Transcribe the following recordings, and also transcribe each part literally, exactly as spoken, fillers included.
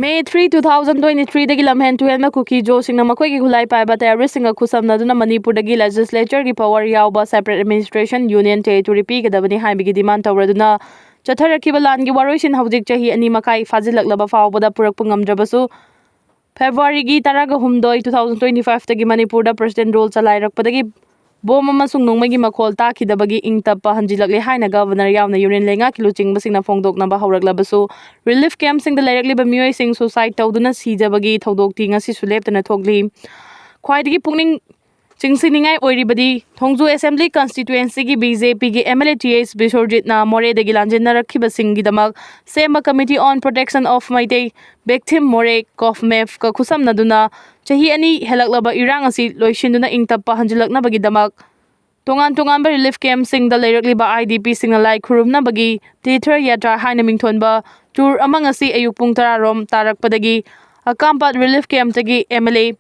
May three, two thousand twenty-threeꯗꯒꯤ ꯂꯝꯍꯦꯟ ꯇꯨꯍꯦꯟꯕ ꯀꯨꯀꯤ ꯖꯣꯁꯤꯡꯅ ꯃꯈꯣꯏꯒꯤ ꯈꯨꯠꯂꯥꯏ ꯄꯥꯏꯕ terroristꯁꯤꯡꯒ ꯈꯨꯠꯁꯝꯅꯗꯨꯅ ꯃꯅꯤꯄꯨꯔꯗꯒꯤ legislatureꯒꯤ power ꯌꯥꯎꯕ separate administration union territory ꯄꯤꯒꯗꯕꯅꯤ ꯍꯥꯏꯕꯒꯤ demand ꯇꯧꯔꯗꯨꯅ ꯆꯠꯊꯔꯛꯈꯤꯕ ꯂꯥꯟꯒꯤ ꯋꯥꯔꯣꯏꯁꯤꯟ ꯍꯧꯖꯤꯛ ꯆꯍꯤ ꯑꯅꯤ ꯃꯈꯥꯏ ꯐꯥꯖꯤꯜꯂꯛꯂꯕ ꯐꯥꯎꯕꯗ ꯄꯨꯔꯛꯄ ꯉꯝꯗ꯭ꯔꯕꯁꯨ, Februaryꯒꯤ ꯇꯔꯥꯒ ꯍꯨꯝꯗꯣꯏ, two thousand twenty-fiveꯇꯒꯤ ꯃꯅꯤꯄꯨꯔꯗ president rule ꯆꯂꯥꯏꯔꯛꯄꯗꯒꯤ ꯕꯣꯝ ꯑꯃꯁꯨꯡ ꯅꯣꯡꯃꯩꯒꯤ ꯃꯈꯣꯜ ꯇꯥꯈꯤꯗꯕꯒꯤ ꯏꯪ ꯇꯞꯄ ꯍꯟꯖꯤꯜꯂꯛꯂꯦ ꯍꯥꯏꯅ governor ꯌꯥꯎꯅ union ꯂꯩꯉꯥꯛꯀꯤ ꯂꯨꯆꯤꯡꯕꯁꯤꯡꯅ ꯐꯣꯡꯗꯣꯛꯅꯕ ꯍꯧꯔꯛꯂꯕꯁꯨ, relief campꯁꯤꯡꯗ ꯂꯩꯔꯛꯂꯤꯕ ꯃꯤꯑꯣꯏꯁꯤꯡ suicide ꯇꯧꯗꯨꯅ ꯁꯤꯖꯕꯒꯤ ꯊꯧꯗꯣꯛꯇꯤ ꯉꯁꯤꯁꯨ ꯂꯦꯞꯇꯅ ꯊꯣꯛꯂꯤ꯫ ꯈ꯭ꯋꯥꯏꯗꯒꯤ ꯄꯨꯛꯅꯤꯡ ꯆꯤꯡꯁꯤꯟꯅꯤꯡꯉꯥꯏ ꯑꯣꯏꯔꯤꯕꯗꯤ ꯊꯣꯡꯖꯨ assembly constituencyꯒꯤ BJPꯒꯤ MLA th ꯕꯤꯁ꯭ꯋꯔꯖꯤꯠꯅ ꯃꯣꯔꯦꯗꯒꯤ ꯂꯥꯟꯖꯦꯟꯅꯔꯛꯈꯤꯕꯁꯤꯡꯒꯤꯗꯃꯛ ꯁꯦꯝꯕ Committee on Protection of Meitei Victim More, COPMEF ꯀ ꯈꯨꯠꯁꯝꯅꯗꯨꯅ ꯆꯍꯤ ꯑꯅꯤ ꯍꯦꯜꯂꯛꯂꯕ ꯏꯔꯥꯡ ꯑꯁꯤ ꯂꯣꯏꯁꯤꯟꯗꯨꯅ ꯏꯪ ꯇꯞꯄ ꯍꯟꯖꯤꯜꯂꯛꯅꯕꯒꯤꯗꯃꯛ ꯇꯣꯉꯥꯟ ꯇꯣꯉꯥꯟꯕ relief campꯁꯤꯡꯗ ꯂꯩꯔꯛꯂꯤꯕ IDPꯁꯤꯡꯅ ꯂꯥꯏ ꯈꯨꯔꯨꯝꯅꯕꯒꯤ ꯇꯤꯔꯊ ꯌꯥꯇ꯭ꯔꯥ ꯍꯥꯏꯅ ꯃꯤꯡꯊꯣꯟꯕ tour ꯑꯃ ꯉꯁꯤ ꯑꯌꯨꯛ ꯄꯨꯡ ꯇꯔꯥ ꯔꯣꯝ ꯇꯥꯔꯛꯄꯗꯒꯤ ꯑꯀꯥꯝꯄꯥꯠ relief campꯇꯒꯤ MLA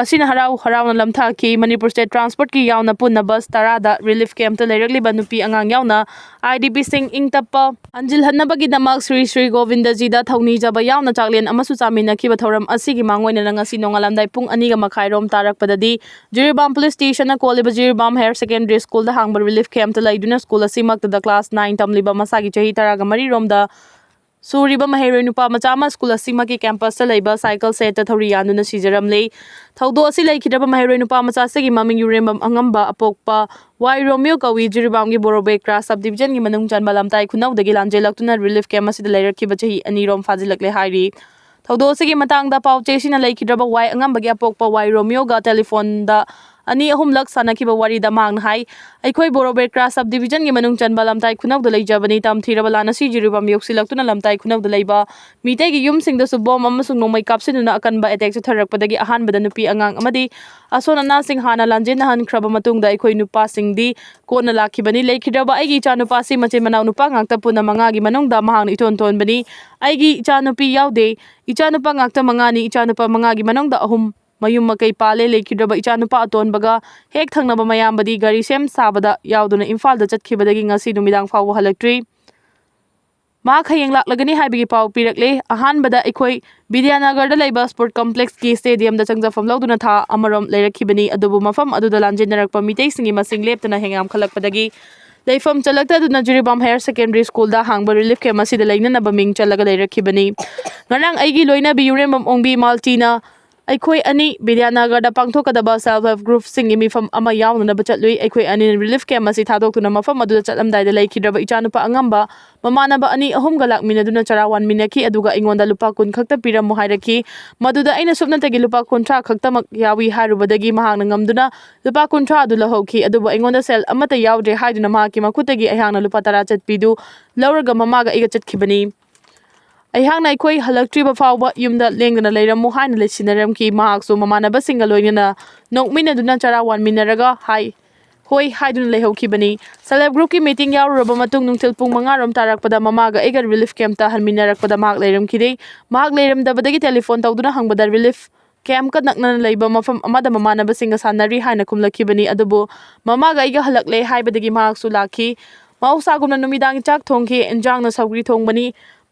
ꯑꯁꯤꯅ ꯍꯔꯥꯎ ꯍꯔꯥꯎꯅ ꯂꯝꯊꯥꯈꯤ꯫ ꯃꯅꯤꯄꯨꯔ State Transportꯀꯤ ꯌꯥꯎꯅ ꯄꯨꯟꯅ bus ꯇꯔꯥꯗ relief campꯇ ꯂꯩꯔꯛꯂꯤꯕ ꯅꯨꯄꯤ ꯑꯉꯥꯡ ꯌꯥꯎꯅ IDPꯁꯤꯡ ꯏꯪ ꯇꯞꯄ ꯍꯟꯖꯤꯜꯍꯟꯅꯕꯒꯤꯗꯃꯛ ꯁ꯭ꯔꯤ ꯁ꯭ꯔꯤ ꯒꯣꯕꯤꯟꯗꯖꯤꯗ ꯊꯧꯅꯤꯖꯕ ꯌꯥꯎꯅ ꯆꯥꯛꯂꯦꯟ ꯑꯃꯁꯨ ꯆꯥꯃꯤꯟꯅꯈꯤꯕ ꯊꯧꯔꯝ ꯑꯁꯤꯒꯤ ꯃꯥꯡꯑꯣꯏꯅꯅ ꯉꯁꯤ ꯅꯣꯡꯉꯥꯜꯂꯝꯗꯥꯏ ꯄꯨꯡ ꯑꯅꯤꯒ ꯃꯈꯥꯏꯔꯣꯝ ꯇꯥꯔꯛꯄꯗꯗꯤ Jiribam police stationꯅ ꯀꯣꯜꯂꯤꯕ Jiribam Higher Secondary Schoolꯗ ꯍꯥꯡꯕ relief campꯇ ꯂꯩꯗꯨꯅ school ꯑꯁꯤꯃꯛꯇꯗ class nine ꯇꯝꯂꯤꯕ ꯃꯁꯥꯒꯤ ꯆꯍꯤ ꯇꯔꯥꯒ ꯃꯔꯤꯔꯣꯝꯗ ꯁꯨꯔꯤꯕ ꯃꯍꯩꯔꯣꯏ ꯅꯨꯄꯥ ꯃꯆꯥ ꯑꯃ school ꯑꯁꯤꯃꯛꯀꯤ campusꯇ ꯂꯩꯕ cycle shedꯇ ꯊꯧꯔꯤ ꯌꯥꯟꯗꯨꯅ ꯁꯤꯖꯔꯝꯂꯦ꯫ ꯊꯧꯗꯣꯛ ꯑꯁꯤ ꯂꯩꯈꯤꯗ꯭ꯔꯕ ꯃꯍꯩꯔꯣꯏ ꯅꯨꯄꯥ ꯃꯆꯥ ꯑꯁꯤꯒꯤ ꯃꯃꯤꯡ ꯌꯨꯔꯦꯝꯕꯝ ꯑꯉꯝꯕ ꯑꯄꯣꯛꯄ ꯋꯥꯏ ꯔꯣꯃꯤꯌꯣ ꯀꯧꯏ꯫ ꯖꯤꯔꯤꯕꯥꯝꯒꯤ ꯕꯣꯔꯣꯕꯦꯀ꯭ꯔꯥ subdivisionꯒꯤ ꯃꯅꯨꯡ ꯆꯟꯕ ꯂꯝꯇꯥꯏ ꯈꯨꯅꯧꯗꯒꯤ ꯂꯥꯟꯖꯦꯜꯂꯛꯇꯨꯅ relief camp ꯑꯁꯤꯗ ꯂꯩꯔꯛꯈꯤꯕ ꯆꯍꯤ ꯑꯅꯤꯔꯣꯝ ꯐꯥꯖꯤꯜꯂꯛꯂꯦ ꯍꯥꯏꯔꯤ꯫ ꯊꯧꯗꯣꯛ ꯑꯁꯤꯒꯤ ꯃꯇꯥꯡꯗ ꯄꯥꯎ ꯆꯦꯁꯤꯅ ꯂꯩꯈꯤꯗ꯭ꯔꯕ ꯋꯥꯏ ꯑꯉꯝꯕꯒꯤ ꯑꯄꯣꯛꯄ ꯋꯥꯏ ꯔꯣꯃꯤꯌꯣꯒ telephone ꯑꯅꯤ ꯑꯍꯨꯝꯂꯛ ꯁꯥꯟꯅꯈꯤꯕ ꯋꯥꯔꯤꯗ ꯃꯍꯥꯛꯅ ꯍꯥꯏ, "ꯑꯩꯈꯣꯏ ꯕꯣꯔꯣꯕꯦꯀ꯭ꯔꯥ subdivisionꯒꯤ ꯃꯅꯨꯡ ꯆꯟꯕ ꯂꯝꯇꯥꯏ ꯈꯨꯅꯧꯗ ꯂꯩꯖꯕꯅꯤ꯫ ꯇꯝꯊꯤꯔꯕ ꯂꯥꯟ ꯑꯁꯤ ꯖꯤꯔꯤꯕꯥꯝ ꯌꯧꯁꯤꯜꯂꯛꯇꯨꯅ ꯂꯝꯇꯥꯏ ꯈꯨꯅꯧꯗ ꯂꯩꯕ ꯃꯤꯇꯩꯒꯤ ꯌꯨꯝꯁꯤꯡꯗꯁꯨ ꯕꯣꯝ ꯑꯃꯁꯨꯡ ꯅꯣꯡꯃꯩ ꯀꯥꯞꯁꯤꯟꯗꯨꯅ ꯑꯀꯟꯕ attack ꯆꯠꯊꯔꯛꯄꯗꯒꯤ ꯑꯍꯥꯟꯕꯗ ꯅꯨꯄꯤ ꯑꯉꯥꯡ ꯑꯃꯗꯤ ꯑꯁꯣꯟ ꯑꯅꯥꯁꯤꯡ ꯍꯥꯟꯅ ꯂꯥꯟꯖꯦꯟꯅꯍꯟꯈ꯭ꯔꯕ ꯃꯇꯨꯡꯗ ꯑꯩꯈꯣꯏ ꯅꯨꯄꯥꯁꯤꯡꯗꯤ ꯀꯣꯟꯅ ꯂꯥꯛꯈꯤꯕꯅꯤ꯫ ꯂꯩꯈꯤꯗ꯭ꯔꯕ ꯑꯩꯒꯤ ꯏꯆꯥꯅꯨꯄꯥꯁꯤ ꯃꯆꯤꯟ ꯃꯅꯥꯎ ꯅꯨꯄꯥ ꯉꯥꯛꯇ ꯄꯨꯟꯅ ꯃꯉꯥꯒꯤ ꯃꯅꯨꯡꯗ ꯃꯍꯥꯛꯅ ꯏꯇꯣꯟ ꯇꯣꯟꯕꯅꯤ꯫ ꯑꯩꯒꯤ ꯏꯆꯥꯅꯨꯄꯤ ꯌꯥꯎꯗꯦ꯫ ꯏꯆꯥꯅꯨꯄꯥ ꯉꯥꯛꯇ ꯃꯉꯥꯅꯤ꯫ ꯏꯆꯥꯅꯨꯄꯥ ꯃꯉꯥꯒꯤ ꯃꯅꯨꯡꯗ ꯑꯍꯨꯝ ꯃꯌꯨꯝ ꯃꯀꯩ ꯄꯥꯜꯂꯦ꯫ ꯂꯩꯈꯤꯗ꯭ꯔꯕ ꯏꯆꯥꯅꯨꯄꯥ ꯑꯇꯣꯟꯕꯒ ꯍꯦꯛ ꯊꯪꯅꯕ ꯃꯌꯥꯝꯕꯗꯤ ꯒꯥꯔꯤ ꯁꯦꯝ ꯁꯥꯕꯗ ꯌꯥꯎꯗꯨꯅ ꯏꯝꯐꯥꯜꯗ ꯆꯠꯈꯤꯕꯗꯒꯤ ꯉꯁꯤ ꯅꯨꯃꯤꯗꯥꯡ ꯐꯥꯎꯕ ꯍꯜꯂꯛꯇ꯭ꯔꯤ"꯫ ꯃꯍꯥꯛ ꯍꯌꯦꯡ ꯂꯥꯛꯂꯒꯅꯤ ꯍꯥꯏꯕꯒꯤ ꯄꯥꯎ ꯄꯤꯔꯛꯂꯦ꯫ ꯑꯍꯥꯟꯕꯗ ꯑꯩꯈꯣꯏ ꯕꯤꯗ꯭ꯌꯥꯅꯒꯔꯗ ꯂꯩꯕ ꯁ꯭ꯄꯣꯔꯠ ꯀꯝꯄ꯭ꯂꯦꯛꯁꯀꯤ ꯁ꯭ꯇꯦꯗꯤꯌꯝꯗ ꯆꯪꯖꯐꯝ ꯂꯧꯗꯨꯅ ꯊꯥ ꯑꯃꯔꯣꯝ ꯂꯩꯔꯛꯈꯤꯕꯅꯤ꯫ ꯑꯗꯨꯕꯨ ꯃꯐꯝ ꯑꯗꯨꯗ ꯂꯥꯟꯖꯦꯟꯅꯔꯛꯄ ꯃꯤꯇꯩꯁꯤꯡꯒꯤ ꯃꯁꯤꯡ ꯂꯦꯞꯇꯅ ꯍꯦꯟ ꯌꯥꯝꯈꯠꯂꯛꯄꯗꯒꯤ ꯂꯩꯐꯝ ꯆꯜꯂꯛꯇꯗꯨꯅ ꯖꯤꯔꯤꯕꯥꯝ ꯍꯥꯌꯔ ꯁꯦꯀꯦꯟꯗꯔꯤ ꯁ꯭ꯀꯨꯜꯗ ꯍꯥꯡꯕ ꯔꯤꯂꯤꯐ ꯀꯦꯝꯞ ꯑꯁꯤꯗ ꯂꯩꯅꯅꯕ ꯃꯤꯡ ꯆꯜꯂꯒ ꯂꯩꯔꯛꯈꯤꯕꯅꯤ꯫ ꯉꯔꯥꯡ ꯑꯩꯒꯤ ꯂꯣꯏꯅꯕꯤ ꯌꯨꯔꯦꯝꯕꯝ ꯑꯣꯡꯕꯤ ꯃꯥꯜꯇꯤꯅ ꯑꯩꯈꯣꯏ ꯑꯅꯤ ꯕꯤꯗ꯭ꯌꯥꯅꯒꯔꯗ ꯄꯥꯡꯊꯣꯛꯀꯗꯕ ꯁꯦꯜꯐ ꯍꯦꯜꯞ ꯒ꯭ꯔꯨꯞꯁꯤꯡꯒꯤ ꯃꯤꯐꯝ ꯑꯃ ꯌꯥꯎꯅꯅꯕ ꯆꯠꯂꯨꯏ꯫ ꯑꯩꯈꯣꯏ ꯑꯅꯤꯅ ꯔꯤꯂꯤꯐ ꯀꯦꯝꯞ ꯑꯁꯤ ꯊꯥꯗꯣꯛꯇꯨꯅ ꯃꯐꯝ ꯑꯗꯨꯗ ꯆꯠꯂꯝꯗꯥꯏꯗ ꯂꯩꯈꯤꯗ꯭ꯔꯕ ꯏꯆꯥꯅꯨꯄꯥ ꯑꯉꯝꯕ ꯃꯃꯥꯟꯅꯕ ꯑꯅꯤ ꯑꯍꯨꯝꯒ ꯂꯥꯛꯃꯤꯟꯅꯗꯨꯅ ꯆꯔꯥ ꯋꯥꯟꯃꯤꯟꯅꯈꯤ, ꯑꯗꯨꯒ ꯑꯩꯉꯣꯟꯗ ꯂꯨꯄꯥ ꯀꯨꯟ ꯈꯛꯇ ꯄꯤꯔꯝꯃꯨ ꯍꯥꯏꯔꯛꯈꯤ꯫ ꯃꯗꯨꯗ ꯑꯩꯅ ꯁꯨꯞꯅꯇꯒꯤ ꯂꯨꯄꯥ ꯀꯨꯟꯊ꯭ꯔꯥ ꯈꯛꯇꯃꯛ ꯌꯥꯎꯏ ꯍꯥꯏꯔꯨꯕꯗꯒꯤ ꯃꯍꯥꯛꯅ ꯉꯝꯗꯨꯅ ꯂꯨꯄꯥ ꯀꯨꯟꯊ꯭ꯔꯥ ꯑꯗꯨ ꯂꯧꯍꯧꯈꯤ꯫ ꯑꯗꯨꯕꯨ ꯑꯩꯉꯣꯟꯗ ꯁꯦꯜ ꯑꯃꯠꯇ ꯌꯥꯎꯗ꯭ꯔꯦ ꯍꯥꯏꯗꯨꯅ ꯃꯍꯥꯛꯀꯤ ꯃꯈꯨꯠꯇꯒꯤ ꯑꯩꯍꯥꯛꯅ ꯂꯨꯄꯥ ꯇꯔꯥ ꯆꯠꯄꯤꯗꯨ ꯂꯧꯔꯒ ꯃꯃꯥꯒ ꯑꯩꯒ ꯆꯠꯈꯤꯕꯅꯤ꯫ ꯑꯩꯍꯥꯛꯅ ꯑꯩꯈꯣꯏ ꯍꯜꯂꯛꯇ꯭ꯔꯤꯕ ꯐꯥꯎꯕ ꯌꯨꯝꯗ ꯂꯦꯡꯗꯅ ꯂꯩꯔꯝꯃꯨ ꯍꯥꯏꯅ ꯂꯩꯁꯤꯟꯅꯔꯝꯈꯤ꯫ ꯃꯍꯥꯛꯁꯨ ꯃꯃꯥꯟꯅꯕꯁꯤꯡꯒ ꯂꯣꯏꯅꯅ ꯅꯣꯛꯃꯤꯟꯅꯗꯨꯅ ꯆꯔꯥ ꯋꯥꯟꯃꯤꯟꯅꯔꯒ ꯍꯥꯏ, ꯍꯣꯏ ꯍꯥꯏꯗꯨꯅ ꯂꯩꯍꯧꯈꯤꯕꯅꯤ꯫ ꯁꯦꯜꯐ ꯍꯦꯜꯞ ꯒ꯭ꯔꯨꯞꯀꯤ ꯃꯤꯇꯤꯡ ꯌꯥꯎꯔꯨꯔꯕ ꯃꯇꯨꯡ ꯅꯨꯡꯊꯤꯜ ꯄꯨꯡ ꯃꯉꯥ ꯔꯣꯝ ꯇꯥꯔꯛꯄꯗ ꯃꯃꯥꯒ ꯑꯩꯒ ꯔꯤꯂꯤꯐ ꯀꯦꯝꯞꯇ ꯍꯟꯃꯤꯟꯅꯔꯛꯄꯗ ꯃꯍꯥꯛ ꯂꯩꯔꯝꯈꯤꯗꯦ꯫ ꯃꯍꯥꯛ ꯂꯩꯔꯝꯗꯕꯗꯒꯤ ꯇꯦꯂꯤꯐꯣꯟ ꯇꯧꯗꯨꯅ ꯍꯪꯕꯗ ꯔꯤꯂꯤꯐ ꯀꯦꯝꯞꯀ ꯅꯛꯅꯅ ꯂꯩꯕ ꯃꯐꯝ ꯑꯃꯗ ꯃꯃꯥꯟꯅꯕꯁꯤꯡꯒ ꯁꯥꯟꯅꯔꯤ ꯍꯥꯏꯅ ꯈꯨꯝꯂꯛꯈꯤꯕꯅꯤ꯫ ꯑꯗꯨꯕꯨ ꯃꯃꯥꯒ ꯑꯩꯒ ꯍꯜꯂꯛꯂꯦ ꯍꯥꯏꯕꯗꯒꯤ ꯃꯍꯥꯛꯁꯨ ꯂꯥꯛꯈꯤ꯫ ꯃꯍꯧꯁꯥꯒꯨꯝꯅ ꯅꯨꯃꯤꯗꯥꯡꯒꯤ ꯆꯥꯛ ꯊꯣꯡꯈꯤ꯫ ꯏꯟꯖꯥꯡꯅ ꯁꯧꯒ꯭ꯔꯤ ꯊꯣꯡꯕꯅꯤ꯫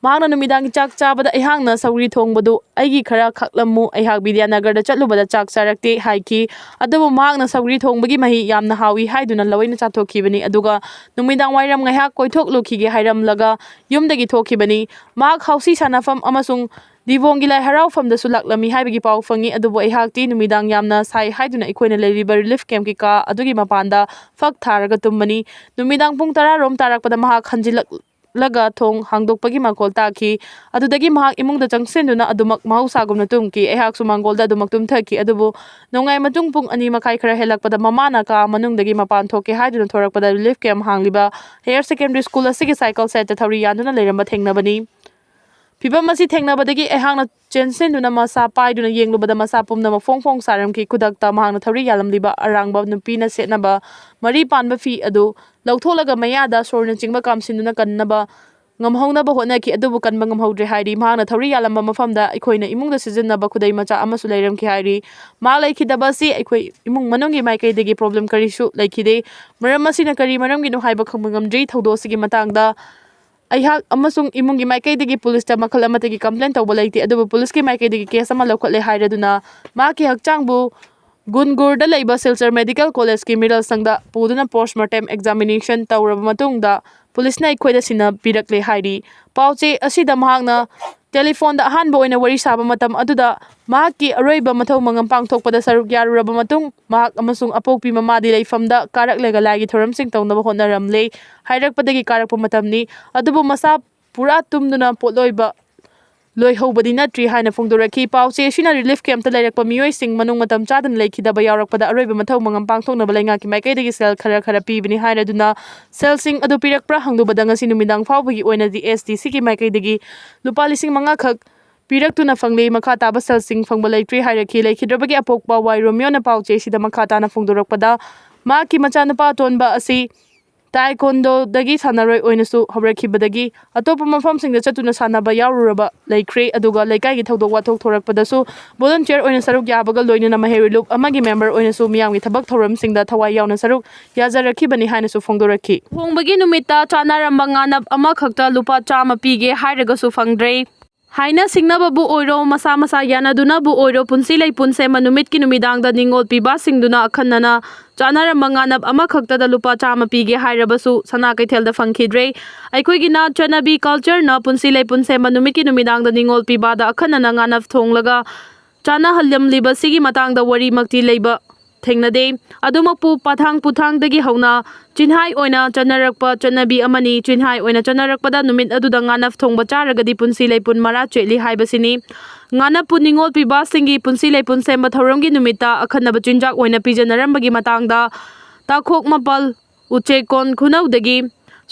ꯃꯍꯥꯛꯅ ꯅꯨꯃꯤꯗꯥꯡꯒꯤ ꯆꯥꯛ ꯆꯥꯕꯗ ꯑꯩꯍꯥꯛꯅ ꯁꯧꯒ꯭ꯔꯤ ꯊꯣꯡꯕꯗꯨ ꯑꯩꯒꯤ ꯈꯔ ꯈꯥꯛꯂꯝꯃꯨ, ꯑꯩꯍꯥꯛ ꯕꯤꯗ꯭ꯌꯥꯅꯒꯔꯗ ꯆꯠꯂꯨꯕꯗ ꯆꯥꯛ ꯆꯥꯔꯛꯇꯦ ꯍꯥꯏꯈꯤ꯫ ꯑꯗꯨꯕꯨ ꯃꯍꯥꯛꯅ ꯁꯧꯒ꯭ꯔꯤ ꯊꯣꯡꯕꯒꯤ ꯃꯍꯤ ꯌꯥꯝꯅ ꯍꯥꯎꯏ ꯍꯥꯏꯗꯨꯅ ꯂꯣꯏꯅ ꯆꯥꯊꯣꯛꯈꯤꯕꯅꯤ꯫ ꯑꯗꯨꯒ ꯅꯨꯃꯤꯗꯥꯡ ꯋꯥꯏꯔꯝ ꯉꯥꯏꯍꯥꯛ ꯀꯣꯏꯊꯣꯛꯂꯨꯈꯤꯒꯦ ꯍꯥꯏꯔꯝꯂꯒ ꯌꯨꯝꯗꯒꯤ ꯊꯣꯛꯈꯤꯕꯅꯤ꯫ ꯃꯍꯥꯛ ꯍꯥꯎꯁꯤ ꯁꯥꯟꯅꯐꯝ ꯑꯃꯁꯨꯡ ꯗꯤꯕꯣꯡꯒꯤ ꯂꯥꯏ ꯍꯔꯥꯎꯐꯝꯗꯁꯨ ꯂꯥꯛꯂꯝꯃꯤ ꯍꯥꯏꯕꯒꯤ ꯄꯥꯎ ꯐꯪꯉꯤ꯫ ꯑꯗꯨꯕꯨ ꯑꯩꯍꯥꯛꯇꯤ ꯅꯨꯃꯤꯗꯥꯡ ꯌꯥꯝꯅ ꯁꯥꯏ ꯍꯥꯏꯗꯨꯅ ꯑꯩꯈꯣꯏꯅ ꯂꯩꯔꯤꯕ ꯔꯤꯂꯤꯐ ꯀꯦꯝꯞꯀꯤ ꯀꯥ ꯑꯗꯨꯒꯤ ꯃꯄꯥꯟꯗ ꯐꯛ ꯊꯥꯔꯒ ꯇꯨꯝꯕꯅꯤ꯫ ꯅꯨꯃꯤꯗꯥꯡ ꯄꯨꯡ ꯇꯔꯥ ꯔꯣꯝ ꯇꯥꯔꯛꯄꯗ ꯃꯍꯥꯛ ꯍꯟꯖꯤꯜꯂꯛꯂꯒ ꯊꯣꯡ ꯍꯥꯡꯗꯣꯛꯄꯒꯤ ꯃꯈꯣꯜ ꯇꯥꯈꯤ꯫ ꯑꯗꯨꯗꯒꯤ ꯃꯍꯥꯛ ꯏꯃꯨꯡꯗ ꯆꯪꯁꯤꯟꯗꯨꯅ ꯑꯗꯨꯃꯛ ꯃꯍꯧꯁꯥꯒꯨꯝꯅ ꯇꯨꯝꯈꯤ꯫ ꯑꯩꯍꯥꯛꯁꯨ ꯃꯥꯡꯒꯣꯜꯗ ꯑꯗꯨꯃꯛ ꯇꯨꯝꯊꯈꯤ꯫ ꯑꯗꯨꯕꯨ ꯅꯣꯡꯌꯥꯏ ꯃꯇꯨꯡ ꯄꯨꯡ ꯑꯅꯤ ꯃꯈꯥꯏ ꯈꯔ ꯍꯦꯜꯂꯛꯄꯗ ꯃꯃꯥꯅ ꯀꯥ ꯃꯅꯨꯡꯗꯒꯤ ꯃꯄꯥꯟ ꯊꯣꯛꯀꯦ ꯍꯥꯏꯗꯨꯅ ꯊꯣꯔꯛꯄꯗ ꯔꯤꯂꯤꯐ ꯀꯦꯝꯞ ꯍꯥꯡꯂꯤꯕ ꯍꯥꯌꯔ ꯁꯦꯀꯦꯟꯗꯔꯤ ꯁ꯭ꯀꯨꯜ ꯑꯁꯤꯒꯤ ꯁꯥꯏꯀꯜ ꯁꯦꯠꯇ ꯊꯧꯔꯤ ꯌꯥꯟꯗꯨꯅ ꯂꯩꯔꯝꯕ ꯊꯦꯡꯅꯕꯅꯤ꯫ ꯐꯤꯚꯝ ꯑꯁꯤ ꯊꯦꯡꯅꯕꯗꯒꯤ ꯑꯩꯍꯥꯛꯅ ꯆꯦꯟꯁꯤꯟꯗꯨꯅ ꯃꯁꯥ ꯄꯥꯏꯗꯨꯅ ꯌꯦꯡꯂꯨꯕꯗ ꯃꯁꯥ ꯄꯨꯝꯅꯃꯛ ꯐꯣꯡ ꯐꯣꯡ ꯁꯥꯔꯝꯈꯤ꯫ ꯈꯨꯗꯛꯇ ꯃꯍꯥꯛꯅ ꯊꯧꯔꯤ ꯌꯥꯜꯂꯝꯂꯤꯕ ꯑꯔꯥꯡꯕ ꯅꯨꯄꯤꯅ ꯁꯦꯠꯅꯕ ꯃꯔꯤ ꯄꯥꯟꯕ ꯐꯤ ꯑꯗꯨ ꯂꯧꯊꯣꯛꯂꯒ ꯃꯌꯥꯗ ꯁꯣꯔꯅꯆꯤꯡꯕ ꯀꯥꯝꯁꯤꯟꯗꯨꯅ ꯀꯟꯅꯕ ꯉꯝꯍꯧꯅꯕ ꯍꯣꯠꯅꯈꯤ, ꯑꯗꯨꯕꯨ ꯀꯟꯕ ꯉꯝꯍꯧꯗ꯭ꯔꯦ ꯍꯥꯏꯔꯤ꯫ ꯃꯍꯥꯛꯅ ꯊꯧꯔꯤ ꯌꯥꯜꯂꯝꯕ ꯃꯐꯝꯗ ꯑꯩꯈꯣꯏꯅ ꯏꯃꯨꯡꯗ ꯁꯤꯖꯤꯟꯅꯕ ꯈꯨꯗꯩ ꯃꯆꯥ ꯑꯃꯁꯨ ꯂꯩꯔꯝꯈꯤ ꯍꯥꯏꯔꯤ꯫ ꯃꯍꯥꯛ ꯂꯩꯈꯤꯗꯕ ꯑꯁꯤ ꯑꯩꯈꯣꯏ ꯏꯃꯨꯡ ꯃꯅꯨꯡꯒꯤ ꯃꯥꯏꯀꯩꯗꯒꯤ ꯄ꯭ꯔꯣꯕ꯭ꯂꯦꯝ ꯀꯔꯤꯁꯨ ꯂꯩꯈꯤꯗꯦ꯫ ꯃꯔꯝ ꯑꯁꯤꯅ ꯀꯔꯤ ꯃꯔꯝꯒꯤꯅꯣ ꯍꯥꯏꯕ ꯈꯪꯕ ꯉꯝꯗ꯭ꯔꯤ꯫ ꯊꯧꯗꯣꯛ ꯑꯁꯤꯒꯤ ꯃꯇꯥꯡꯗ ꯑꯩꯍꯥꯛ ꯑꯃꯁꯨꯡ ꯏꯃꯨꯡꯒꯤ ꯃꯥꯏꯀꯩꯗꯒꯤ ꯄꯨꯂꯤꯁꯇ ꯃꯈꯜ ꯑꯃꯠꯇꯒꯤ ꯀꯝꯄ꯭ꯂꯦꯟ ꯇꯧꯕ ꯂꯩꯇꯦ, ꯑꯗꯨꯕꯨ ꯄꯨꯂꯤꯁꯀꯤ ꯃꯥꯏꯀꯩꯗꯒꯤ ꯀꯦꯁ ꯑꯃ ꯂꯧꯈꯠꯂꯦ ꯍꯥꯏꯔꯗꯨꯅ ꯃꯍꯥꯛꯀꯤ ꯍꯛꯆꯥꯡꯕꯨ ꯒꯨꯟꯒꯨꯔꯗ ꯂꯩꯕ ꯁꯤꯜꯆꯔ ꯃꯦꯗꯤꯀꯦꯜ ꯀꯣꯂꯦꯖꯀꯤ ꯃꯤꯔꯜꯁꯪꯗ ꯄꯨꯗꯨꯅ ꯄꯣꯁꯃꯣꯔꯇꯦꯝ ꯑꯦꯛꯖꯥꯃꯤꯅꯦꯁꯟ ꯇꯧꯔꯕ ꯃꯇꯨꯡꯗ ꯄꯨꯂꯤꯁꯅ ꯑꯩꯈꯣꯏꯗ ꯁꯤꯟꯅꯕꯤꯔꯛꯂꯦ ꯍꯥꯏꯔꯤ꯫ ꯄꯥꯎꯆꯦ ꯑꯁꯤꯗ ꯃꯍꯥꯛꯅ ꯇꯦꯂꯤꯐꯣꯟꯗ ꯑꯍꯥꯟꯕ ꯑꯣꯏꯅ ꯋꯥꯔꯤ ꯁꯥꯕ ꯃꯇꯝ ꯑꯗꯨꯗ ꯃꯍꯥꯛꯀꯤ ꯑꯔꯣꯏꯕ ꯃꯊꯧ ꯃꯉꯝ ꯄꯥꯡꯊꯣꯛꯄꯗ ꯁꯔꯨꯛ ꯌꯥꯔꯨꯔꯕ ꯃꯇꯨꯡ ꯃꯍꯥꯛ ꯑꯃꯁꯨꯡ ꯑꯄꯣꯛꯄꯤ ꯃꯃꯥꯗꯤ ꯂꯩꯐꯝꯗ ꯀꯥꯔꯛꯂꯒ ꯂꯥꯏꯒꯤ ꯊꯧꯔꯝꯁꯤꯡ ꯇꯧꯅꯕ ꯍꯣꯠꯅꯔꯝꯂꯦ꯫ ꯍꯥꯏꯔꯛꯄꯗꯒꯤ ꯀꯥꯔꯛꯄ ꯃꯇꯝꯅꯤ꯫ ꯑꯗꯨꯕꯨ ꯃꯁꯥ ꯄꯨꯔꯥ ꯇꯨꯝꯗꯨꯅ ꯄꯣꯠꯂꯣꯏꯕ ꯂꯣꯏꯍꯧꯕꯗꯤ ꯅꯠꯇ꯭ꯔꯤ ꯍꯥꯏꯅ ꯐꯣꯡꯗꯣꯔꯛꯈꯤ꯫ ꯄꯥꯎꯆꯦ ꯑꯁꯤꯅ ꯔꯤꯂꯤꯐ ꯀꯦꯝꯞꯇ ꯂꯩꯔꯛꯄ ꯃꯤꯑꯣꯏꯁꯤꯡ ꯃꯅꯨꯡ ꯃꯇꯝ ꯆꯥꯗꯅ ꯂꯩꯈꯤꯗꯕ ꯌꯥꯎꯔꯛꯄꯗ ꯑꯔꯣꯏꯕ ꯃꯊꯧ ꯃꯉꯝ ꯄꯥꯡꯊꯣꯛꯅꯕ ꯂꯩꯉꯥꯛꯀꯤ ꯃꯥꯏꯀꯩꯗꯒꯤ ꯁꯦꯜ ꯈꯔ ꯈꯔ ꯄꯤꯕꯅꯤ ꯍꯥꯏꯔꯗꯨꯅ ꯁꯦꯜꯁꯤꯡ ꯑꯗꯨ ꯄꯤꯔꯛꯄ꯭ꯔꯥ ꯍꯪꯂꯨꯕꯗ ꯉꯁꯤ ꯅꯨꯃꯤꯗꯥꯡ ꯐꯥꯎꯕꯒꯤ ꯑꯣꯏꯅꯗꯤ ꯑꯦꯁ ꯗꯤ ꯁꯤꯒꯤ ꯃꯥꯏꯀꯩꯗꯒꯤ ꯂꯨꯄꯥ ꯂꯤꯁꯤꯡ ꯃꯉꯥ ꯈꯛ ꯄꯤꯔꯛꯇꯨꯅ ꯐꯪꯂꯦ꯫ ꯃꯈꯥ ꯇꯥꯕ ꯁꯦꯜꯁꯤꯡ ꯐꯪꯕ ꯂꯩꯇ꯭ꯔꯤ ꯍꯥꯏꯔꯛꯈꯤ꯫ ꯂꯩꯈꯤꯗ꯭ꯔꯕꯒꯤ ꯑꯄꯣꯛꯄ ꯋꯥꯏ ꯔꯣꯃꯤꯌꯣꯅ ꯄꯥꯎꯆꯦ ꯑꯁꯤꯗ ꯃꯈꯥ ꯇꯥꯅ ꯐꯣꯡꯗꯣꯔꯛꯄꯗ ꯃꯍꯥꯛꯀꯤ ꯃꯆꯥꯅꯨꯄꯥ ꯑꯇꯣꯟꯕ ꯑꯁꯤ ꯇꯥꯏꯀꯣꯟꯗꯣꯗꯒꯤ ꯁꯥꯟꯅꯔꯣꯏ ꯑꯣꯏꯅꯁꯨ ꯍꯧꯔꯛꯈꯤꯕꯗꯒꯤ ꯑꯇꯣꯞꯄ ꯃꯐꯝꯁꯤꯡꯗ ꯆꯠꯇꯨꯅ ꯁꯥꯟꯅꯕ ꯌꯥꯎꯔꯨꯔꯕ ꯂꯩꯈ꯭ꯔꯦ꯫ ꯑꯗꯨꯒ ꯂꯩꯀꯥꯏꯒꯤ ꯊꯧꯗꯣꯛ ꯋꯥꯊꯣꯛ ꯊꯣꯔꯛꯄꯗꯁꯨ ꯚꯣꯂꯨꯟꯇꯤꯌꯔ ꯑꯣꯏꯅ ꯁꯔꯨꯛ ꯌꯥꯕꯒ ꯂꯣꯏꯅꯅ ꯃꯍꯩꯔꯣꯏ ꯂꯨꯞ ꯑꯃꯒꯤ ꯃꯦꯝꯕꯔ ꯑꯣꯏꯅꯁꯨ ꯃꯤꯌꯥꯝꯒꯤ ꯊꯕꯛ ꯊꯧꯔꯝꯁꯤꯡꯗ ꯊꯋꯥꯏ ꯌꯥꯎꯅ ꯁꯔꯨꯛ ꯌꯥꯖꯔꯛꯈꯤꯕꯅꯤ ꯍꯥꯏꯅꯁꯨ ꯐꯣꯡꯗꯣꯔꯛꯈꯤ꯫ ꯂꯨꯍꯣꯡꯕꯒꯤ ꯅꯨꯃꯤꯠꯇ ꯆꯥꯅꯔꯝꯕ ꯉꯥꯅꯞ ꯑꯃꯈꯛꯇ ꯂꯨꯄꯥ ꯆꯥꯝꯃ ꯄꯤꯒꯦ ꯍꯥꯏꯔꯒꯁꯨ ꯐꯪꯗ꯭ꯔꯦ꯫ ꯍꯥꯏꯅ ꯁꯤꯡꯅꯕꯕꯨ ꯑꯣꯏꯔꯣ, ꯃꯁꯥ ꯃꯁꯥ ꯌꯥꯅꯗꯨꯅꯕꯨ ꯑꯣꯏꯔꯣ, ꯄꯨꯟꯁꯤ ꯂꯩꯄꯨꯟ ꯁꯦꯝꯕ ꯅꯨꯃꯤꯠꯀꯤ ꯅꯨꯃꯤꯗꯥꯡꯗ ꯅꯤꯡꯉꯣꯜ ꯄꯤꯕꯥꯁꯤꯡꯗꯨꯅ ꯑꯈꯟꯅꯅ ꯆꯥꯅꯔꯝꯕ ꯉꯥꯅꯞ ꯑꯃꯈꯛꯇꯗ ꯂꯨꯄꯥ ꯆꯥꯝꯃ ꯄꯤꯒꯦ ꯍꯥꯏꯔꯕꯁꯨ ꯁꯅꯥ ꯀꯩꯊꯦꯜꯗ ꯐꯪꯈꯤꯗ꯭ꯔꯦ꯫ ꯑꯩꯈꯣꯏꯒꯤ ꯅꯥꯠ ꯆꯠꯅꯕꯤ ꯀꯜꯆꯔꯅ ꯄꯨꯟꯁꯤ ꯂꯩꯄꯨꯟ ꯁꯦꯝꯕ ꯅꯨꯃꯤꯠꯀꯤ ꯅꯨꯃꯤꯗꯥꯡꯗ ꯅꯤꯡꯉꯣꯜ ꯄꯤꯕꯥꯗ ꯑꯈꯟꯅꯅ ꯉꯥꯅꯞ ꯊꯣꯡꯂꯒ ꯆꯥꯅꯍꯜꯂꯝꯂꯤꯕꯁꯤꯒꯤ ꯃꯇꯥꯡꯗ ꯋꯥꯔꯤꯃꯛꯇꯤ ꯂꯩꯕ ꯊꯦꯡꯅꯗꯦ꯫ ꯑꯗꯨꯃꯛꯄꯨ ꯄꯥꯊꯥꯡ ꯄꯨꯊꯥꯡꯗꯒꯤ ꯍꯧꯅ ꯆꯤꯟꯍꯥꯏ ꯑꯣꯏꯅ ꯆꯠꯅꯔꯛꯄ ꯆꯠꯅꯕꯤ ꯑꯃꯅꯤ꯫ ꯆꯤꯟꯍꯥꯏ ꯑꯣꯏꯅ ꯆꯠꯅꯔꯛꯄꯗ ꯅꯨꯃꯤꯠ ꯑꯗꯨꯗ ꯉꯥꯅꯞ ꯊꯣꯡꯕ ꯆꯥꯔꯒꯗꯤ ꯄꯨꯟꯁꯤ ꯂꯩꯄꯨꯟ ꯃꯔꯥ ꯆꯦꯠꯂꯤ ꯍꯥꯏꯕꯁꯤꯅꯤ꯫ ꯉꯥꯅꯞꯄꯨ ꯅꯤꯡꯉꯣꯜ ꯄꯤꯕꯥꯁꯤꯡꯒꯤ ꯄꯨꯟꯁꯤ ꯂꯩꯄꯨꯟ ꯁꯦꯝꯕ ꯊꯧꯔꯝꯒꯤ ꯅꯨꯃꯤꯠꯇ ꯑꯈꯟꯅꯕ ꯆꯤꯟꯖꯥꯛ ꯑꯣꯏꯅ ꯄꯤꯖꯅꯔꯝꯕꯒꯤ ꯃꯇꯥꯡꯗ ꯇꯥꯈꯣꯛ ꯃꯄꯜ ꯎꯆꯦꯛꯀꯣꯟ ꯈꯨꯅꯧꯗꯒꯤ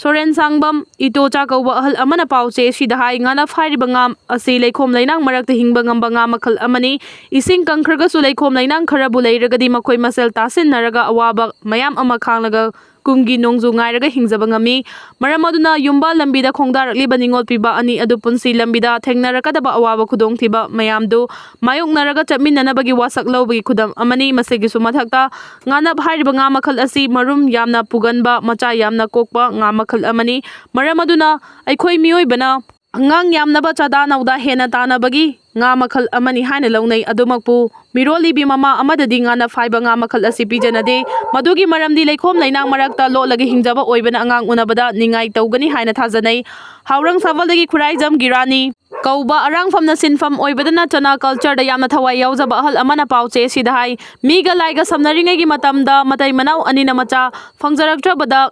ꯁꯣꯔꯦꯟ ꯁꯥꯡꯕꯝ ꯏꯇꯣꯆꯥ ꯀꯧꯕ ꯑꯍꯜ ꯑꯃꯅ ꯄꯥꯎꯆꯦ ꯑꯁꯤꯗ ꯍꯥꯏ, ꯉꯥꯅꯞ ꯍꯥꯏꯔꯤꯕ ꯉꯥ ꯑꯁꯤ ꯂꯩꯈꯣꯝ ꯂꯩꯅꯥꯡ ꯃꯔꯛꯇ ꯍꯤꯡꯕ ꯉꯝꯕ ꯉꯥ ꯃꯈꯜ ꯑꯃꯅꯤ꯫ ꯏꯁꯤꯡ ꯀꯪꯈ꯭ꯔꯒꯁꯨ ꯂꯩꯈꯣꯝ ꯂꯩꯅꯥꯡ ꯈꯔꯕꯨ ꯂꯩꯔꯒꯗꯤ ꯃꯈꯣꯏ ꯃꯁꯦꯜ ꯇꯥꯁꯤꯟꯅꯔꯒ ꯑꯋꯥꯕ ꯃꯌꯥꯝ ꯑꯃ ꯈꯥꯡꯂꯒ ꯀꯨꯝꯒꯤ ꯅꯣꯡꯖꯨ ꯉꯥꯏꯔꯒ ꯍꯤꯡꯖꯕ ꯉꯝꯃꯤ꯫ ꯃꯔꯝ ꯑꯗꯨꯅ ꯌꯨꯝꯕꯥꯜ ꯂꯝꯕꯤꯗ ꯈꯣꯡꯗꯥꯔꯛꯂꯤꯕ ꯅꯤꯉꯣꯜ ꯄꯤꯕ ꯑꯅꯤ ꯑꯗꯨ ꯄꯨꯟꯁꯤ ꯂꯝꯕꯤꯗ ꯊꯦꯡꯅꯔꯛꯀꯗꯕ ꯑꯋꯥꯕ ꯈꯨꯗꯣꯡꯊꯤꯕ ꯃꯌꯥꯝꯗꯨ ꯃꯥꯌꯣꯛꯅꯔꯒ ꯆꯠꯃꯤꯟꯅꯅꯕꯒꯤ ꯋꯥꯁꯛ ꯂꯧꯕꯒꯤ ꯈꯨꯗꯝ ꯑꯃꯅꯤ꯫ ꯃꯁꯤꯒꯤꯁꯨ ꯃꯊꯛꯇ, ꯉꯥꯅꯞ ꯍꯥꯏꯔꯤꯕ ꯉꯥ ꯃꯈꯜ ꯑꯁꯤ ꯃꯔꯨꯝ ꯌꯥꯝꯅ ꯄꯨꯒꯟꯕ, ꯃꯆꯥ ꯌꯥꯝꯅ ꯀꯣꯛꯄ ꯉꯥ ꯃꯈꯜ ꯑꯃꯅꯤ꯫ ꯃꯔꯝ ꯑꯗꯨꯅ ꯑꯩꯈꯣꯏ ꯃꯤꯑꯣꯏꯕꯅ ꯑꯉꯥꯡ ꯌꯥꯝꯅꯕ ꯆꯥꯗꯥ ꯅꯧꯗꯥ ꯍꯦꯟꯅ ꯇꯥꯅꯕꯒꯤ ꯉꯥ ꯃꯈꯜ ꯑꯃꯅꯤ ꯍꯥꯏꯅ ꯂꯧꯅꯩ꯫ ꯑꯗꯨꯃꯛꯄꯨ ꯃꯤꯔꯣꯜꯂꯤꯕꯤ ꯃꯃꯥ ꯑꯃꯗꯗꯤ ꯉꯥꯅꯞ ꯍꯥꯏꯕ ꯉꯥ ꯃꯈꯜ ꯑꯁꯤ ꯄꯤꯖꯅꯗꯦ꯫ ꯃꯗꯨꯒꯤ ꯃꯔꯝꯗꯤ ꯂꯩꯈꯣꯝ ꯂꯩꯅꯥꯡ ꯃꯔꯛꯇ ꯂꯣꯠꯂꯒ ꯍꯤꯡꯖꯕ ꯑꯣꯏꯕꯅ ꯑꯉꯥꯡ ꯎꯅꯕꯗ ꯅꯤꯡꯉꯥꯏ ꯇꯧꯒꯅꯤ ꯍꯥꯏꯅ ꯊꯥꯖꯅꯩ꯫ ꯍꯥꯎꯔꯪ ꯁꯥꯕꯜꯗꯒꯤ ꯈꯨꯔꯥꯏꯖꯝ ꯒꯤꯔꯥꯅꯤ ꯀꯧꯕ ꯑꯔꯥꯡꯐꯝꯅ ꯁꯤꯟꯐꯝ ꯑꯣꯏꯕꯗꯅ ꯆꯅꯥ ꯀꯜꯆꯔꯗ ꯌꯥꯝꯅ ꯊꯋꯥꯏ ꯌꯥꯎꯖꯕ ꯑꯍꯜ ꯑꯃꯅ ꯄꯥꯎ ꯆꯦ ꯑꯁꯤꯗ ꯍꯥꯏ, ꯃꯤꯒ ꯂꯥꯏꯒ ꯁꯝꯅꯔꯤꯉꯩꯒꯤ ꯃꯇꯝꯗ ꯃꯇꯩ ꯃꯅꯥꯎ ꯑꯅꯤꯅ ꯃꯆꯥ ꯐꯪꯖꯔꯛꯇ꯭ꯔꯕꯗ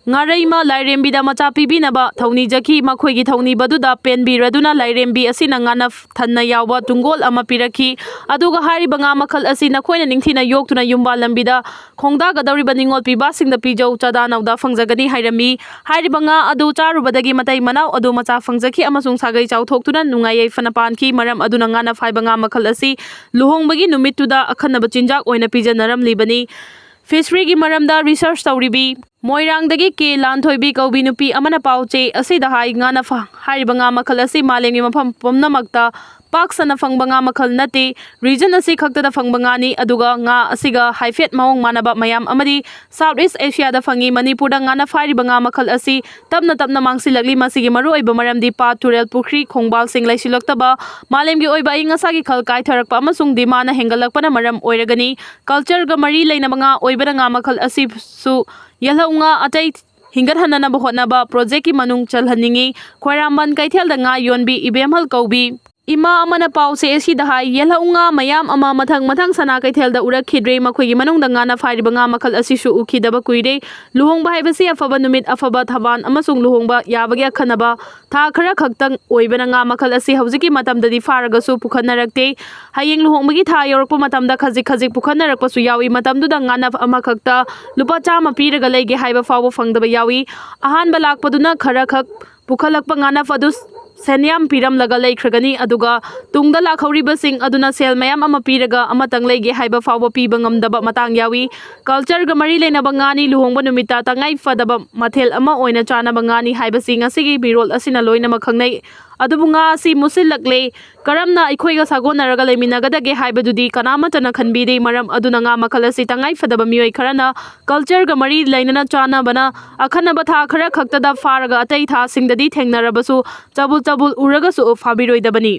ꯉꯥꯔꯩꯃ ꯂꯥꯏꯔꯦꯝꯕꯤꯗ ꯃꯆꯥ ꯄꯤꯕꯤꯅꯕ ꯊꯧꯅꯤꯖꯈꯤ꯫ ꯃꯈꯣꯏꯒꯤ ꯊꯧꯅꯤꯕꯗꯨꯗ ꯄꯦꯟꯕꯤꯔꯗꯨꯅ ꯂꯥꯏꯔꯦꯝꯕꯤ ꯑꯁꯤꯅ ꯉꯥꯅꯞ ꯊꯟꯅ ꯌꯥꯎꯕ ꯇꯨꯡꯒꯣꯜ ꯑꯃ ꯄꯤꯔꯛꯈꯤ꯫ ꯑꯗꯨꯒ ꯍꯥꯏꯔꯤꯕ ꯉꯥ ꯃꯈꯜ ꯑꯁꯤ ꯅꯈꯣꯏꯅ ꯅꯤꯡꯊꯤꯅ ꯌꯣꯛꯇꯨꯅ ꯌꯨꯝꯕꯥꯜ ꯂꯝꯕꯤꯗ ꯈꯣꯡꯗꯥꯒꯗꯧꯔꯤꯕ ꯅꯤꯉꯣꯜ ꯄꯤꯕꯥꯁꯤꯡꯗ ꯄꯤꯖꯧ, ꯆꯥꯗꯥ ꯅꯧꯗꯥ ꯐꯪꯖꯒꯅꯤ ꯍꯥꯏꯔꯝꯃꯤ꯫ ꯍꯥꯏꯔꯤꯕ ꯉꯥ ꯑꯗꯨ ꯆꯥꯔꯨꯕꯗꯒꯤ ꯃꯇꯩ ꯃꯅꯥꯎ ꯑꯗꯨ ꯃꯆꯥ ꯐꯪꯖꯈꯤ ꯑꯃꯁꯨꯡ ꯁꯥꯒꯩ ꯆꯥꯎꯊꯣꯛꯇꯨꯅ ꯅꯨꯡꯉꯥꯏ ꯌꯥꯏꯐꯅ ꯄꯥꯟꯈꯤ꯫ ꯃꯔꯝ ꯑꯗꯨꯅ ꯉꯥꯅꯞ ꯍꯥꯏꯕ ꯉꯥ ꯃꯈꯜ ꯑꯁꯤ ꯂꯨꯍꯣꯡꯕꯒꯤ ꯅꯨꯃꯤꯠꯇꯨꯗ ꯑꯈꯟꯅꯕ ꯆꯤꯟꯖꯥꯛ ꯑꯣꯏꯅ ꯄꯤꯖꯅꯔꯝꯂꯤꯕꯅꯤ꯫ ꯐꯤꯁꯔꯤꯒꯤ ꯃꯔꯝꯗ ꯔꯤꯁꯔꯆ ꯇꯧꯔꯤꯕꯤ ꯃꯣꯏꯔꯥꯡꯗꯒꯤ ꯀꯦ ꯂꯥꯟꯊꯣꯏꯕꯤ ꯀꯧꯕꯤ ꯅꯨꯄꯤ ꯑꯃꯅ ꯄꯥꯎ ꯆꯦ ꯑꯁꯤꯗ ꯍꯥꯏ, ꯉꯥꯅꯞ ꯍꯥꯏꯔꯤꯕ ꯉꯥ ꯃꯈꯜ ꯑꯁꯤ ꯃꯥꯂꯦꯝꯒꯤ ꯃꯐꯝ ꯄꯨꯝꯅꯃꯛꯇ ꯄꯥꯛ ꯁꯟꯅ ꯐꯪꯕ ꯉꯥ ꯃꯈꯜ ꯅꯠꯇꯦ꯫ ꯔꯤꯖꯟ ꯑꯁꯤ ꯈꯛꯇꯗ ꯐꯪꯕ ꯉꯥꯅꯤ, ꯑꯗꯨꯒ ꯉꯥ ꯑꯁꯤꯒ ꯍꯥꯏꯐꯦꯠ ꯃꯑꯣꯡ ꯃꯥꯟꯅꯕ ꯃꯌꯥꯝ ꯑꯃꯗꯤ ꯁꯥꯎꯠ ꯏꯁ ꯑꯦꯁꯤꯌꯥꯗ ꯐꯪꯏ꯫ ꯃꯅꯤꯄꯨꯔꯗ ꯉꯥꯅꯞ ꯍꯥꯏꯔꯤꯕ ꯉꯥ ꯃꯈꯜ ꯑꯁꯤ ꯇꯞꯅ ꯇꯞꯅ ꯃꯥꯡꯁꯤꯜꯂꯛꯂꯤ꯫ ꯃꯁꯤꯒꯤ ꯃꯔꯨꯑꯣꯏꯕ ꯃꯔꯝꯗꯤ ꯄꯥꯠ, ꯇꯨꯔꯦꯜ, ꯄꯨꯈ꯭ꯔꯤ, ꯈꯣꯡꯕꯥꯜꯁꯤꯡ ꯂꯩꯁꯤꯜꯂꯛꯇꯕ, ꯃꯥꯂꯦꯝꯒꯤ ꯑꯣꯏꯕ ꯑꯏꯪ ꯑꯁꯥꯒꯤ ꯈꯜ ꯀꯥꯏꯊꯔꯛꯄ ꯑꯃꯁꯨꯡ ꯗꯤꯃꯥꯟꯅ ꯍꯦꯟꯒꯠꯂꯛꯄꯅ ꯃꯔꯝ ꯑꯣꯏꯔꯒꯅꯤ꯫ ꯀꯜꯆꯔꯒ ꯃꯔꯤ ꯂꯩꯅꯕ ꯉꯥ ꯑꯣꯏꯕꯅ ꯉꯥ ꯃꯈꯜ ꯑꯁꯤꯁꯨ ꯌꯦꯜꯍꯧ ꯉꯥ ꯑꯇꯩ ꯍꯤꯡꯒꯠꯍꯟꯅꯅꯕ ꯍꯣꯠꯅꯕ ꯄ꯭ꯔꯣꯖꯦꯛꯀꯤ ꯃꯅꯨꯡ ꯆꯜꯍꯟꯅꯤꯡꯏ꯫ ꯈ꯭ꯋꯥꯏꯔꯥꯝꯕꯟ ꯀꯩꯊꯦꯜꯗ ꯉꯥ ꯌꯣꯟꯕꯤ ꯏꯕꯦꯝꯍꯜ ꯀꯧꯕꯤ ꯏꯃꯥ ꯑꯃꯅ ꯄꯥꯎ ꯆꯦ ꯑꯁꯤꯗ ꯍꯥꯏ, ꯌꯦꯜꯍꯧ ꯉꯥ ꯃꯌꯥꯝ ꯑꯃ ꯃꯊꯪ ꯃꯊꯪ ꯁꯅꯥ ꯀꯩꯊꯦꯜꯗ ꯎꯔꯛꯈꯤꯗ꯭ꯔꯦ꯫ ꯃꯈꯣꯏꯒꯤ ꯃꯅꯨꯡꯗ ꯉꯥꯅꯞ ꯍꯥꯏꯔꯤꯕ ꯉꯥ ꯃꯈꯜ ꯑꯁꯤꯁꯨ ꯎꯈꯤꯗꯕ ꯀꯨꯏꯔꯦ꯫ ꯂꯨꯍꯣꯡꯕ ꯍꯥꯏꯕꯁꯤ ꯑꯐꯕ ꯅꯨꯃꯤꯠ, ꯑꯐꯕ ꯊꯕꯥꯟ ꯑꯃꯁꯨꯡ ꯂꯨꯍꯣꯡꯕ ꯌꯥꯕꯒꯤ ꯑꯈꯟꯅꯕ ꯊꯥ ꯈꯔ ꯈꯛꯇꯪ ꯑꯣꯏꯕꯅ ꯉꯥ ꯃꯈꯜ ꯑꯁꯤ ꯍꯧꯖꯤꯛꯀꯤ ꯃꯇꯝꯗꯗꯤ ꯐꯥꯔꯒꯁꯨ ꯄꯨꯈꯠꯅꯔꯛꯇꯦ꯫ ꯍꯌꯦꯡ ꯂꯨꯍꯣꯡꯕꯒꯤ ꯊꯥ ꯌꯧꯔꯛꯄ ꯃꯇꯝꯗ ꯈꯖꯤꯛ ꯈꯖꯤꯛ ꯄꯨꯈꯠꯅꯔꯛꯄꯁꯨ ꯌꯥꯎꯏ꯫ ꯃꯇꯝꯗꯨꯗ ꯉꯥꯅꯞ ꯑꯃꯈꯛꯇ ꯂꯨꯄꯥ ꯆꯥꯝꯃ ꯄꯤꯔꯒ ꯂꯩꯒꯦ ꯍꯥꯏꯕ ꯐꯥꯎꯕ ꯐꯪꯗꯕ ꯌꯥꯎꯏ꯫ ꯑꯍꯥꯟꯕ ꯂꯥꯛꯄꯗꯨꯅ ꯈꯔ ꯈꯛ ꯄꯨꯈꯠꯂꯛꯄ ꯉꯥꯅꯞ ꯑꯗꯨ ꯁꯦꯟꯌꯥꯝ ꯄꯤꯔꯝꯂꯒ ꯂꯩꯈ꯭ꯔꯒꯅꯤ꯫ ꯑꯗꯨꯒ ꯇꯨꯡꯗ ꯂꯥꯛꯍꯧꯔꯤꯕꯁꯤꯡ ꯑꯗꯨꯅ ꯁꯦꯜ ꯃꯌꯥꯝ ꯑꯃ ꯄꯤꯔꯒ ꯑꯃꯇꯪ ꯂꯩꯒꯦ ꯍꯥꯏꯕ ꯐꯥꯎꯕ ꯄꯤꯕ ꯉꯝꯗꯕ ꯃꯇꯥꯡ ꯌꯥꯎꯏ꯫ ꯀꯜꯆꯔꯒ ꯃꯔꯤ ꯂꯩꯅꯕ ꯉꯥꯅꯤ ꯂꯨꯍꯣꯡꯕ ꯅꯨꯃꯤꯠꯇ ꯇꯉꯥꯏ ꯐꯗꯕ ꯃꯊꯦꯜ ꯑꯃ ꯑꯣꯏꯅ ꯆꯥꯅꯕ ꯉꯥꯅꯤ ꯍꯥꯏꯕꯁꯤ ꯉꯁꯤꯒꯤ ꯃꯤꯔꯣꯜ ꯑꯁꯤꯅ ꯂꯣꯏꯅꯃꯛ ꯈꯪꯅꯩ꯫ ꯑꯗꯨꯕꯨ ꯉꯥ ꯑꯁꯤ ꯃꯨꯠꯁꯤꯜꯂꯛꯂꯦ, ꯀꯔꯝꯅ ꯑꯩꯈꯣꯏꯒ ꯁꯥꯒꯣꯟꯅꯔꯒ ꯂꯩꯃꯤꯟꯅꯒꯗꯒꯦ ꯍꯥꯏꯕꯗꯨꯗꯤ ꯀꯅꯥꯃꯠꯇꯅ ꯈꯟꯕꯤꯗꯦ꯫ ꯃꯔꯝ ꯑꯗꯨꯅ ꯉꯥ ꯃꯈꯜ ꯑꯁꯤ ꯇꯉꯥꯏ ꯐꯗꯕ ꯃꯤꯑꯣꯏ ꯈꯔꯅ ꯀꯜꯆꯔꯒ ꯃꯔꯤ ꯂꯩꯅꯅ ꯆꯥꯅꯕꯅ ꯑꯈꯟꯅꯕ ꯊꯥ ꯈꯔ ꯈꯛꯇꯗ ꯐꯥꯔꯒ ꯑꯇꯩ ꯊꯥꯁꯤꯡꯗꯗꯤ ꯊꯦꯡꯅꯔꯕꯁꯨ ꯆꯕꯨꯜ ꯆꯕꯨꯜ ꯎꯔꯒꯁꯨ ꯐꯥꯕꯤꯔꯣꯏꯗꯕꯅꯤ꯫